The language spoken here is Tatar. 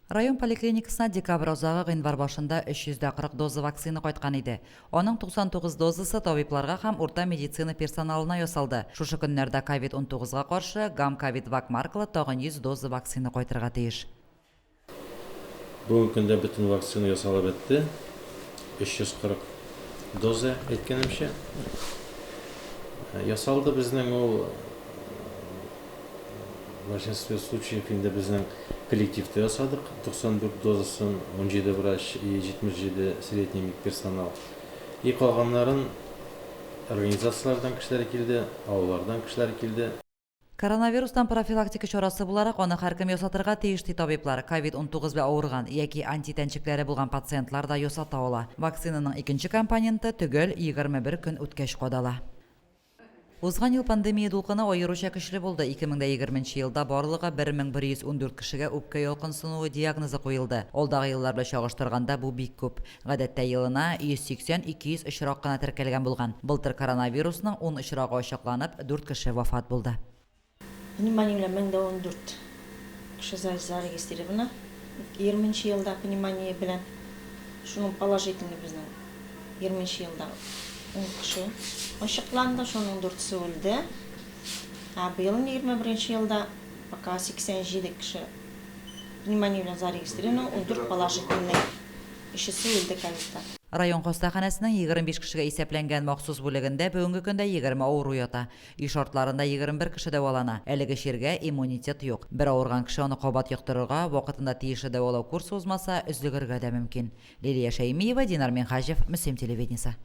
Район поликлиникасына декабрь азагы, гыйнвар башында 340 доза вакцина кайткан иде. Аның 99 дозасы табибларга һәм урта медицина персоналына ясалды. Шушы көннәрдә ковид 19 га каршы Гам-Ковид-Вак маркалы тагын 100 доза вакцина кайтырга тиеш. Бүгенге көндә бөтен вакцина ясалып бетте. 340 доза, әйткәнемчә, ясалды безнең ул В большинстве случаев инде безнең коллективта ясадык, 94 дозасын, 17 врач и 77 средний медперсонал. И калганнарын организацияләрдән кешеләр килде, авыллардан кешеләр килде. Коронавирустан профилактика чарасы буларак, аны һәркем ясатырга тиеш, ди табиблар. Ковид 19 белән авырган яки антитәнчекләре булган пациентлар да ясата ала. Вакцинаның икенче компоненты төгәл 21 көн үткәч кадала. Узган ел пандемия дулкыны аеруча көчле булды, 2020 нче елда барлыгы 1114 кешегә үпкә ялкынсынуы диагнозы куелды. Алдагы еллар белән чагыштырганда бу бик күп. Гадәттә елына 180-200 очрак кына теркәлгән булган. Былтыр коронавирусның ун очрагы ачыкланып, дүрт кеше вафат булды. Пневмония белән 1014 кеше зарегистрировано. Егерменче елда пневмония белән, шуның положительный безнең егерменче елда ун кеше ачыкланды, шуның дүртесе үлде. Ә быел инде 21 елда пока 87 кеше пневмония белән зарегистрировано, 14 положительный. Өчесе үлде ковидтан. Район хастаханәсенең 25 кешегә исәпләнгән махсус бүлегендә бүгенге көндә 20 авыру ята. Өй шартларында 21 кеше дәвалана. Әлеге чиргә иммунитет юк. Бер авырган кеше аны кабат йоктырырга, вакытында тиешле дәвалау курсы узмаса, өзлегергә дә мөмкин. Лилия Шәймиева, Динар Минһаҗев, Мөслим телевидениесе.